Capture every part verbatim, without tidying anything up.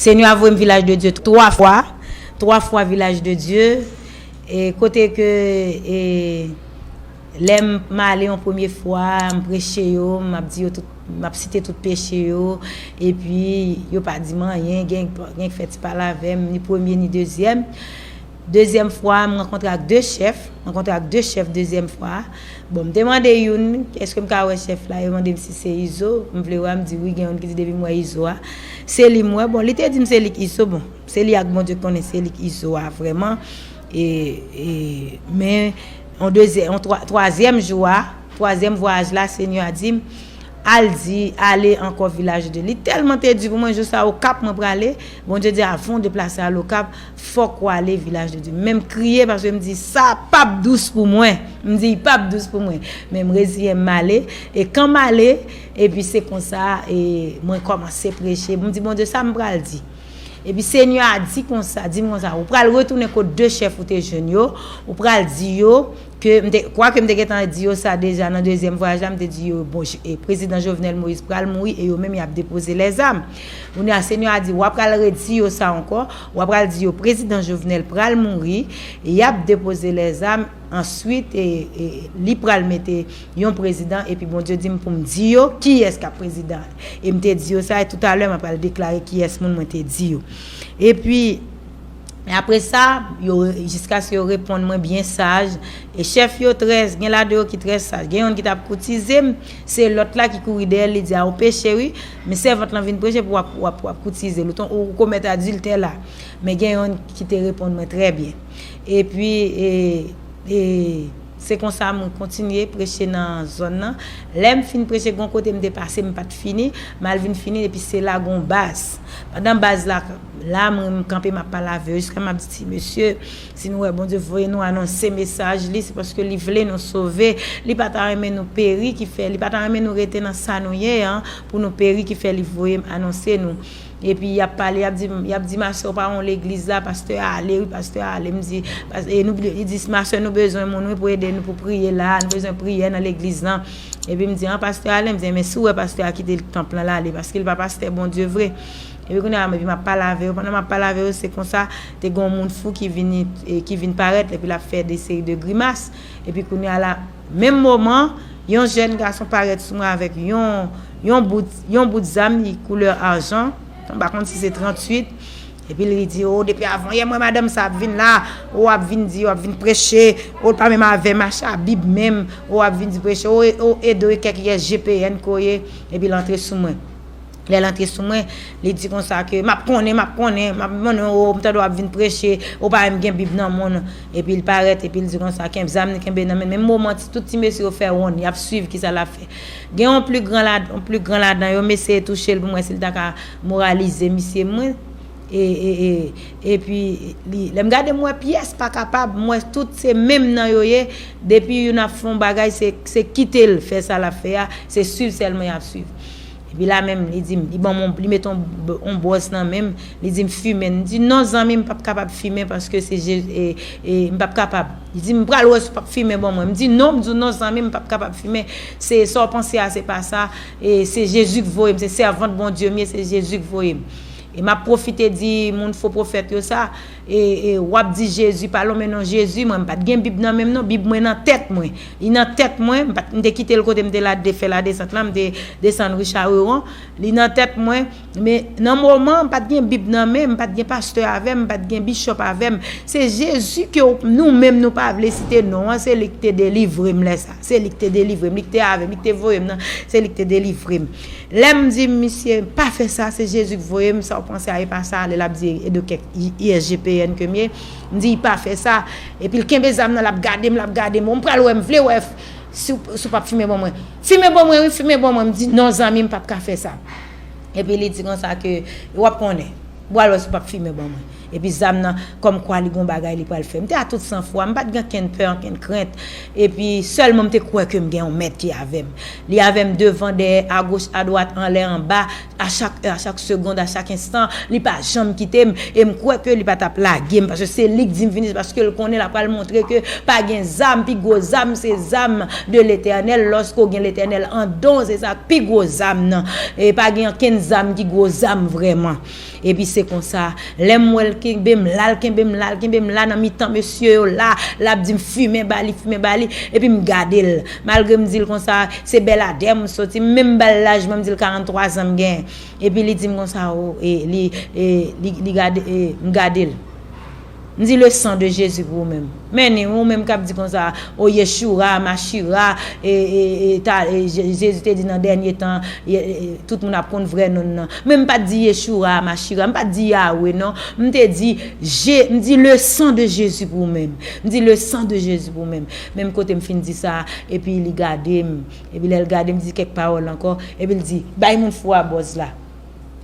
Senyè a voye m Vilaj de Dye twa fwa, twa fwa Vilaj de Dye, e kote ke e, lè m ale yon premye fwa, m preche yo, m ap di yo tout, m ap site tout peche yo, epi yo pa di m anyen, gen, gen k fè ti pale avè m, ni premye ni dezyèm. Dezyèm fwa, m rankontre ak de chèf, m rankontre ak de chèf dezyèm fwa. Bon, m te mande youn, èske m ka wè chèf la? Yo mande m si se Izo, m vle wè, m di wi, gen youn ki di depi m wè Izo a, se li m wè. Bon, li te di m se li k Izo, bon, se li ak Bondye k konnen se li k Izo a vrèman. E, e, men, yon dezyè-, yon twa-, twazyèm jou a, twazyèm vwayaj la, Senyè a di m, al di, ale ankò Vilaj de Dye. Li tèlman te di pou mwen, jou sa Okap mwen prale, Bondye di, avan w deplase al Okap, fòk w ale Vilaj de Dye. Men m kriye paske m di, sa p ap dous pou mwen. M di, l p ap dous pou mwen. Men m reziyen m, m ale. E kan m ale, epi se konsa, e mwen kòmanse preche. M di, Bondye, sa m pral di? Epi Senyè a di konsa, di m konsa, ou pral retounen kot de chèf ou te jwenn yo, ou pral di yo ke, m te, kwake m te gentan di yo sa deja nan dezyèm vwayaj la, m te di yo, bon, J-, e, prezidan Jovenel Moïse pral mouri e yo menm y ap depoze lèzam. Kounye a, Senyè a di, w ap pral redi yo sa ankò, w ap pral di yo, prezidan Jovenel pral mouri, y ap depoze lèzam, answit, e, e, li pral mete yon prezidan, epi Bondye di m pou m di yo kiyès k ap prezidan. E m te di yo sa, e toutalè, m ap pral deklare kiyès moun mwen te di yo. Epi, apre sa, yo, jiskaske yo reponn mwen byen saj, e chèf yo trè, gen ladan yo ki trè saj. Gen youn ki t ap koutize m, se lòt la ki kouri dèyè l, li di, a, ou peche wi, men sèvant lan vin preche pou w ap, w ap, w ap koutize l, ou ton-, ou komèt adiltè la. Men gen youn ki te reponn mwen trè byen. Epi, e, e, se konsa mwen kontinye preche nan zòn nan. Lè m fin preche, gon kote m te pase, m pa t fini, m al vin fini, epi se la gon baz. Pandan baz la, la mwen m kanpe, m ap pale avè yo, jiska m ap di, ti mesye, si nou wè Bondye voye nou anonse mesaj li, se paske li vle nou sove. Li pa ta renmen nou peri ki fè, li pa ta renmen nou rete nan sa nou ye an, pou nou peri ki fè li voye m anonse nou. Epi y ap pale, y ap di, y ap di, masè, ou pa yon legliz la, pastè a ale, wi, pastè a ale. M di, pas-, e nou, li di, masè, nou bezwen moun, wi, pou ede nou, pou priye la, nou bezwen priyè nan legliz lan. Epi m di, an, pastè a ale, m di, men si w wè pastè a kite tanp lan, l ale, paske l pa pastè Bondye vre. Epi kounye a, epi m ap pale avè yo, pandan m ap pale avè yo, se konsa, te gen yon moun fou ki vin, e, ki vin parèt, epi l ap fè de seri de grimas. Epi kounye a la, menm moman, yon jèn gason parèt sou mwen avèk yon, yon bout, yon bout zam, li koulè ajan, m pa konn si se tranntuit. Epi li di, o, depi avanyè m wè madanm sa ap vin la, o, ap vin di, o, ap vin preche, o, l pa menm avè m, mache a Bib menm, o, ap vin di preche, o, o, ede w kèk S G P N ke w ye, epi l antre sou mwen. Lè l antre sou mwen, li di konsa ke, m ap konnen, m ap konnen, m ap konnen, o, m tande w ap vin preche, o, pa menm gen Bib nan men w. Epi l parèt, epi l di konsa, kenbe zam li kenbe nan men l. Menm moman, ti, tout ti mesye yo fè wonn, y ap swiv kisa l ap fè. Gen yon pli gran la, yon pli gran ladan yo, m eseye touche l pou m wè si l ta ka moralize misye mwen. E, e, e, epi, li, lè m gade, m wè pyès pa kapab, m wè tout se menm nan yo ye. Depi youn ap fè yon bagay, se, se kite l fè sa l ap fè a, se swiv sèlman y ap swiv. Epi la menm, li di m, li ban m, li mete yon, yon bwòs nan men m, li di m fimen. M di, non, zanmi, m p ap kapab fimen paske se Je-, e, e, m p ap kapab. Li di m, pral wè si w p ap fimen ban mwen. M di, non, m di w, non, zanmi, m p ap kapab fimen. Se sa w panse a, se pa sa. E, se Jezi k voye m, se sèvant Bondye m ye, se Jezi k voye m. E m ap pwofite di moun fo pwofèt yo sa, e, e, w ap di Jezi, pa lonmen non Jezi, mwen m pa t gen Bib nan men m non, Bib mwen nan tèt mwen. Li nan tèt mwen, m pa t, m te kite l kote m te la, te fè ladesant lan, m te desann ri Charewon. Li nan tèt mwen, men nan moman, m pa t gen Bib nan men m, m pa t gen pastè avè m, m pa t gen bichòp avè m. Se Jezi ke w, nou menm nou pa vle site non an, se li k te delivre m lè sa. Se li k te delivre m, li k te avè m, li k te voye m nan, se li k te delivre m. Lè m di misye, pa fè sa, se Jezi k voye m, sa w panse a, e pa sa, lè l ap di, e de kèk I-, I S G P N ke m ye, m di, pa fè sa. Epi l kenbe zam nan, l ap gade m, l ap gade m, m pral wè, m vle wè, si w, si w p ap fimen ban mwen. Fimen ban mwen, wi, fimen ban mwen. M di, non, zanmi, m p ap ka fè sa. Epi li di konsa ke, w ap konnen, m pral wè si w p ap fimen ban mwen. Epi zam nan, kòmkwa li gon bagay li pral fè. M te a tout san fwa, m pa t gen ankenn pè, ankenn krent. Epi sèlman m te kwè ke m gen yon mèt ki avè m. Li avè m devan, dèyè, agoch, adwat, anlè, anba, a chak è, a chak segond, a chak enstan, li pa janm kite m. E m kwè ke li pa t ap lage m, paske se li k di m vini, se paske l konnen l ap pral montre ke pa gen zam, pi gwo zam, se zam de Letènèl. Lòske w gen Letènèl andan w, se sa k pi gwo zam nan. E pa gen ankenn zam ki gwo zam vrèman. Epi se konsa, lè m wè l kenbe m la, l kenbe m la, l kenbe m la nan mitan mesye yo la, l ap di m fimen ba li, fimen ba li, epi m gade l. Malgre m di l konsa, se Bèladè m soti, m menm ba l laj mwen, m di l karant twa zan m genyen. Epi li di m konsa, o, e, li, e, li, li gade, e, m gade l. M di, le sang de Jésus pou ou menm. Men ni, ou menm k ap di konsa, o Yeshura, Machira, e, e, e, ta, e, Je- Jezi te di nan dènye tan, e, e, tout moun ap konn vrè non l nan. Men m pa t di Yeshura, Machira, m pa t di Yawe non. M te di, Je, m di, le sang de Jésus pou ou menm. M di, le sang de Jésus pou ou menm. Menm kote m fin di sa, epi li gade m. Epi lè l gade m, di kèk pawòl ankò. Epi l di, bay moun fou a bòz la.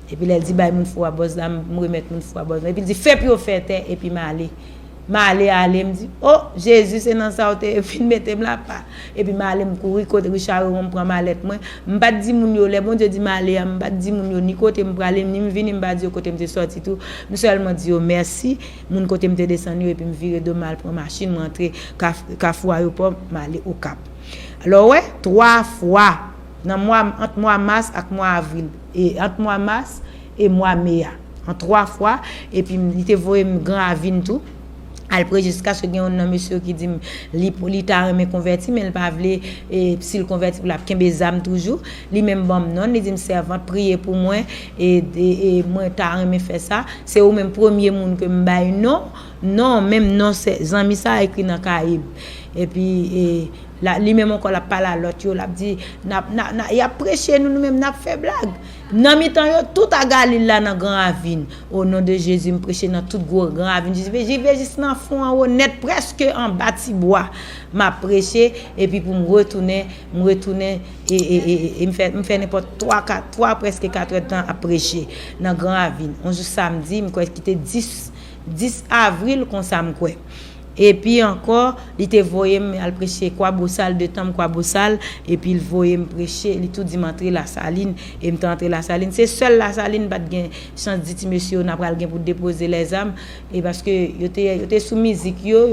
Epi lè l di bay moun fou a bòz la, m remèt moun fou a bòz la. Epi l di, fè pye w fè tè, epi m ale. M ale, ale, m di, o, Jezi, se nan sa w te fin mete m la pa. Epi m ale, m kouri kot Richard Heron, m pran malèt mwen. M pa t di moun yo, lè Bondye di m ale a, m pa t di moun yo ni kote m prale, ni m vini, m pa di yo kote m te sòti tou. M sèlman di yo mèsi, moun kote m te desann yo, epi m vire do m al pran machin, m rantre Kaf- Kafou Ayewopò, m ale Okap. Alò, w wè, twa fwa, nan mwa, ant mwa mas ak mwa avril, e ant mwa mas e mwa me a, an twa fwa, epi m- li te voye m Gran Ravin tou, al preche, jiskaske gen youn nan mesye yo ki di m li, li ta renmen konvèti, men l pa vle, e, si l konvèti, pou l ap kenbe zam toujou. Li menm ban m non l, li di m, sèvant, priye pou mwen, e, e, e mwen ta renmen fè sa. Se ou menm premye moun ke m bay non, non, menm non se zanmi sa ekri nan kaye m. Epi, e, la, li menm ankò, l ap pale a lòt yo, l ap di, n ap, n ap, n ap, y ap preche nou, nou menm, n ap fè blag. Nan mitan yo, tout a Galil la nan Gran Ravin. O non de Jezi, m preche nan tout gwo Gran Ravin. Jezi, rive jis nan fon anwo nèt, prèske anba ti bwa. M ap preche, epi pou m retounen, m retounen, e, e, e, e, e m fè, m fè nenpòt twa, kat, twa, prèske kat èdtan ap preche nan Gran Ravin. On jou samdi, m kwè ki te dis, dis avril, konsa m kwè. Epi ankò, li te voye m al preche Kwabosal, de tan m Kwabosal, epi l voye m preche, li tou di m antre Lasalin, e m te antre Lasalin. Se sèl Lasalin m pa t gen chans di ti mesye yo, n a pral gen pou depoze lèzam, e paske yo te, yo te sou mizik yo,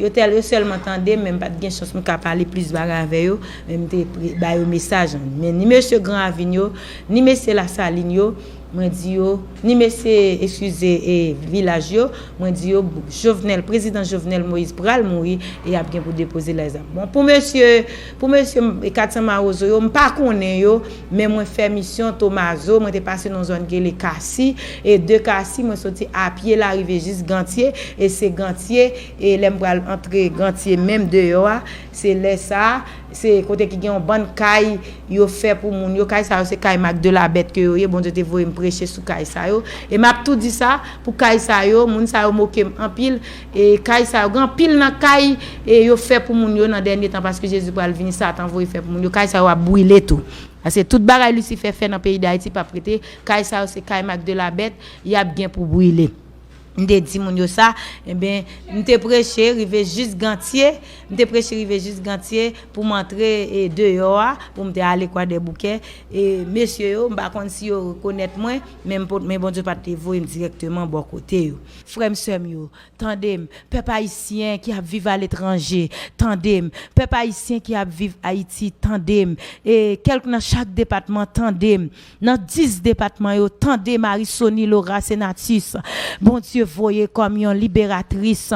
yo te, yo sèlman tande m, men m pa t gen chans m ka pale plis bagay avè yo, men m te pre- ba yo mesaj. Men ni mesye Gran Ravin yo, ni mesye Lasalin yo, mwen di yo, ni mesye, eskize, e, vilaj yo, mwen di yo, Jovenel, prezidan Jovenel Moïse pral mouri, e y ap gen pou depoze lèzam. Bon, pou mesye, pou mesye m- e Kat San Mawozo yo, m pa konnen yo, men mwen fè misyon Tomazo, mwen te pase nan zòn ki rele Kasi, e de Kasi, mwen soti apye la rive jis Gantye, e se Gantye, e lè m pral antre Gantye menm deyò a, se lè sa a, se kote ki gen yon bann kay yo fè pou moun yo. Kay sa yo se kay Marc Delabète ke yo ye. Bondye te voye m preche sou kay sa yo. E m ap tou di sa, pou kay sa yo, moun sa yo moke m anpil. E kay sa yo, gen anpil nan kay e yo fè pou moun yo nan dènye tan, paske Jezi pral vini, Satan voye fè pou moun yo. Kay sa yo ap brile tou. Paske tout bagay Lisifè fè nan peyi Dayiti p ap rete. Kay sa yo se kay Marc Delabète, y ap gen pou brile. M te di moun yo sa, enben, m te preche rive jis Gantye, m te preche rive jis Gantye pou m antre e, deyò a, pou m te ale Kwadèboukè. E mesye yo, m pa konn si yo rekonèt mwen, men m pot- men Bondye pa te voye m dirèkteman bò kote yo. Frè m, sè m yo, tande m, pèp ayisyen ki ap viv aletranje, tande m, pèp ayisyen ki ap viv Ayiti, tande m, e kèlk nan chak depatman, tande m. Nan dis depatman yo, tande Marie Sony Laura Senatus, Bondye voye kòm yon liberatris,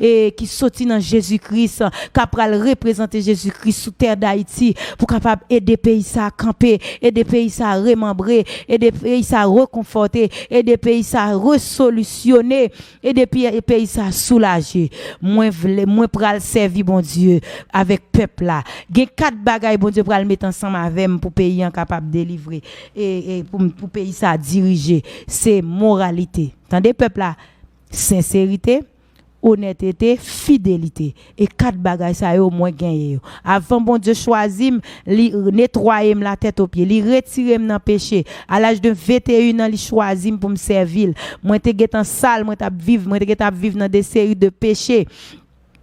e ki soti nan Jezi Kris, k ap pral reprezante Jezi Kris sou tè Dayiti, pou kapab ede peyi sa a kanpe, ede peyi sa a remanbre, ede peyi sa a rekonfòte, ede peyi sa a resolisyone, ede pi- peyi sa a soulaje. Mwen vle, mwen pral sèvi Bondye avèk pèp la. Gen kat bagay Bondye pral met ansanm avè m pou peyi an kapab delivre. E, e pou, pou peyi sa dirije, se moralite. Tande pèp la, senserite, onètete, fidelite. E kat bagay sa yo, mwen genyen yo. Avan Bondye chwazi m, li netwaye m latèt o pye, li retire m nan peche. A laj de venteyen an, li chwazi m pou m sèvi l. Mwen te gentan sal, mwen t ap viv, mwen te gentan ap viv nan de seri de peche,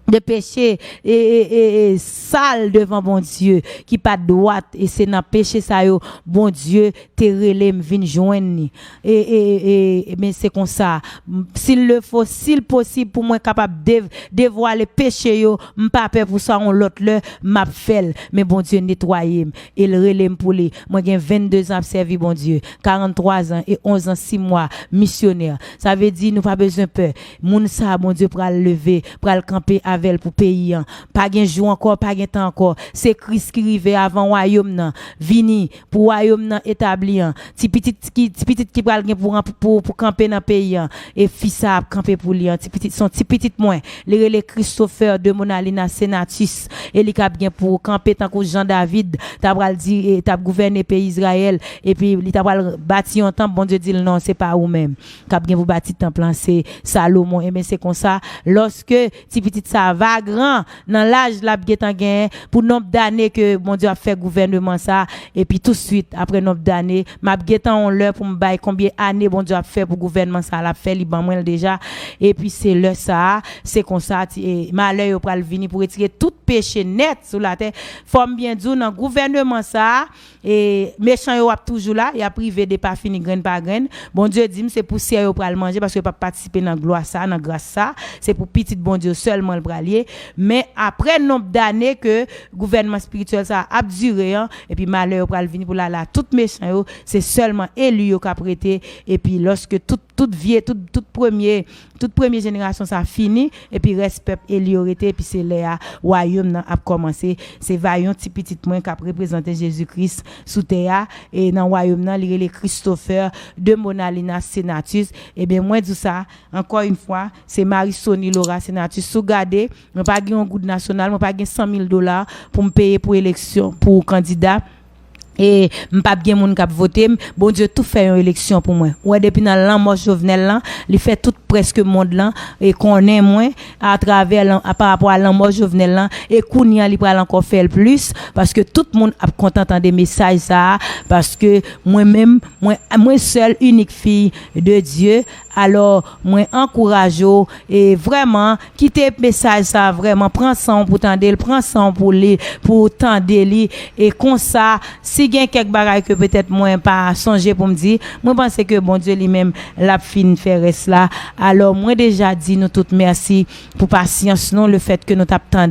de peche e, e, e, e sal devan Bondye, ki pa t dwat, e se nan peche sa yo Bondye te rele m vin jwenn li. E, e, e, e, men se konsa, m- s'il le faut, si l posib pou mwen kapab dev- devwale peche yo, m pa pè pou sa yon lòt lè, m ap fè l. Men Bondye netwaye m e l rele m pou li. Mwen gen venndezan ap sèvi Bondye, karanntwazan e onzan sis mwa misyonè. Sa vle di nou pa bezwen pè. Moun sa a Bondye pral leve, pral kanpe avè l pou peyi an. Pa gen jou ankò, pa gen tan ankò. Se Kris ki rive avan wayòm nan vini, pou wayòm nan etabli an. Ti pitit ki, ti pitit ki pral gen pou, pou, pou kanpe nan peyi an. E fi sa ap kanpe pou li an. Ti pitit, se yon ti pitit mwen. Li rele Christopher de Monalina Senatus. E li k ap gen pou kanpe tankou Jan David t ap pral di, e t ap gouvène peyi Izrayèl. Epi li t ap pral bati yon tanp, Bondye di l non, se pa ou menm k ap gen pou bati tanp lan, se Salomon. Ebyen, se konsa, lòske ti pitit sa a va gran, nan laj l ap gentan genyen, pou nonb dane ke Bondye ap fè gouvèneman sa a, epi touswit, apre nonb dane, m ap gentan yon lè pou m bay konbyen ane Bondye ap fè pou gouvènman sa a, l ap fè, li ban mwen l deja. Epi se lè sa a, se konsa, ti- e, malè yo pral vini pou retire tout peche nèt sou latè. Fò m byen di w, nan gouvèneman sa a, e mechan yo ap toujou la, y ap rive de pa fini grenn pa grenn. Bondye di m se pousyè yo pral manje, paske yo p ap patisipe nan glwa sa, nan gras sa. Se pou pitit Bondye sèlman l pral ye. Men apre nonb dane ke gouvènman espirityèl sa ap dire an, epi malè yo pral vini pou l ale a tout mechan yo, se sèlman eli yo k ap rete. Epi lòske tout, tout vye, tout, tout premye, tout premye jenerasyon sa fini, epi rès pèp eli yo rete, epi se lè a wayòm nan ap kòmanse. Se va yon ti pitit mwen k ap reprezante Jezi Kris sou tè a, e nan wayòm nan, li rele Christopher de Monalina Senatus. Ebyen, mwen di w sa, ankò yon fwa, se Marie Sony Laura Senatus. Si w gade, mwen pa gen yon goud nasyonal, mwen pa gen san mil dola pou m peye pou eleksyon, pou kandida. E m p ap gen moun k ap vote m. Bondye tou fè yon eleksyon pou mwen. Ou wè, depi nan lanmò Jovenel lan, li fè tout prèske mond lan e konnen mwen atravè lan- a- pa rapò a lanmò Jovenel lan. E kounye a, li pral ankò fè l plis, paske tout moun ap kontan tande mesaj sa a, paske mwen menm, mwen, mwen sèl inik fi de Dye. Alò, mwen ankouraje w, e vrèman, kite mesaj sa a, vrèman, pran san w pou tande l, pran san w pou li, pou tande li. E konsa, si gen kèk bagay ke petèt mwen pa sonje pou m di, mwen panse ke Bondye li menm, l ap fin fè rès la. Alò, mwen deja di nou tout mèsi pou pasyans nou, lefètke nou t ap tande.